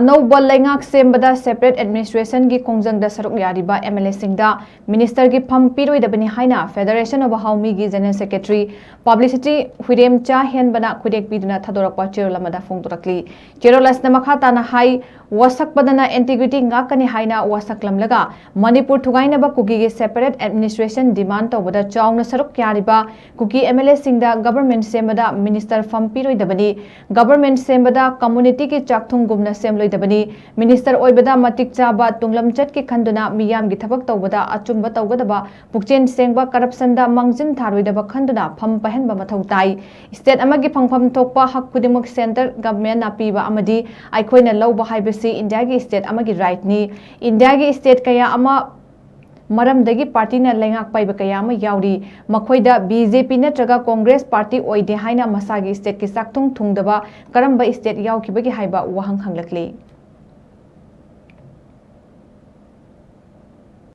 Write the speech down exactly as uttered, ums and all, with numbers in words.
ꯑꯅꯧꯕ ꯂꯩꯉꯥꯛ ꯁꯦꯝꯕꯗ separate administrationꯒꯤ ꯈꯣꯡꯖꯪꯗ ꯁꯔꯨꯛ ꯌꯥꯔꯤꯕ MLAꯁꯤꯡꯗ ministerꯒꯤ ꯐꯝ ꯄꯤꯔꯣꯏꯗꯕꯅꯤ ꯍꯥꯏꯅ Federation of Haomꯤꯒꯤ General Secretary Publicity ꯍꯨꯏꯔꯦꯝꯆꯥ ꯍꯦꯟꯕꯅ ꯈꯨꯗꯦꯛ ꯄꯤꯗꯨꯅ ꯊꯥꯗꯣꯔꯛꯄ ꯆꯦꯔꯣꯜ ꯑꯃꯗ ꯐꯣꯡꯗꯣꯔꯛꯂꯤ꯫ ꯆꯦꯔꯣꯜ ꯑꯁꯤꯅ ꯃꯈꯥ ꯇꯥꯅ ꯍꯥꯏ, ꯋꯥꯁꯛꯄꯗꯅ integrity ꯉꯥꯛꯀꯅꯤ ꯍꯥꯏꯅ ꯋꯥꯁꯛꯂꯝꯂꯒ ꯃꯅꯤꯄꯨꯔ ꯊꯨꯒꯥꯏꯅꯕ ꯀꯨꯀꯤꯒꯤ separate administration demand ꯇꯧꯕꯗ ꯆꯥꯎꯅ ꯁꯔꯨꯛ ꯌꯥꯔꯤꯕ ꯀꯨꯀꯤ MLAꯁꯤꯡꯗ government ꯁꯦꯝꯕꯗ minister ꯐꯝ ꯄꯤꯔꯣꯏꯗꯕꯅꯤ꯫ Government ꯁꯦꯝꯕꯗ communityꯒꯤ ꯆꯥꯛꯊꯨꯡꯒꯨꯝꯅ ꯁꯦꯝꯂꯣꯏꯗꯕꯅꯤ꯫ Minister ꯑꯣꯏꯕꯗ ꯃꯇꯤꯛ ꯆꯥꯕ ꯇꯨꯡꯂꯝꯆꯠꯀꯤ ꯈꯟꯗꯨꯅ ꯃꯤꯌꯥꯝꯒꯤ ꯊꯕꯛ ꯇꯧꯕꯗ ꯑꯆꯨꯝꯕ ꯇꯧꯒꯗꯕ, ꯄꯨꯛꯆꯦꯜ ꯁꯦꯡꯕ, corruptionꯗ ꯃꯥꯡꯖꯤꯟ ꯊꯥꯔꯣꯏꯗꯕ ꯈꯟꯗꯨꯅ ꯐꯝ ꯄꯥꯏꯍꯟꯕ ꯃꯊꯧ ꯇꯥꯏ꯫ State ꯑꯃꯒꯤ ꯐꯪꯐꯝ ꯊꯣꯛꯄ ꯍꯛ ꯈꯨꯗꯤꯡꯃꯛ centre governmentꯅ ꯄꯤꯕ ꯑꯃꯗꯤ ꯑꯩꯈꯣꯏꯅ ꯂꯧꯕ ꯍꯥꯏꯕꯁꯤ Indiaꯒꯤ state ꯑꯃꯒꯤ rightꯅꯤ꯫ Indiaꯒꯤ state ꯀꯌꯥ ꯑꯃ ꯃꯔꯝꯗꯒꯤ partyꯅ ꯂꯩꯉꯥꯛ ꯄꯥꯏꯕ ꯀꯌꯥ ꯑꯃ ꯌꯥꯎꯔꯤ꯫ ꯃꯈꯣꯏꯗ BJP ꯅꯠꯇ꯭ꯔꯒ Congress party ꯑꯣꯏꯗꯦ ꯍꯥꯏꯅ ꯃꯁꯥꯒꯤ stateꯀꯤ ꯆꯥꯛꯊꯨꯡ ꯊꯨꯡꯗꯕ ꯀꯔꯝꯕ state ꯌꯥꯎꯈꯤꯕꯒꯦ ꯍꯥꯏꯕ ꯋꯥꯍꯪ ꯍꯪꯂꯛꯂꯤ꯫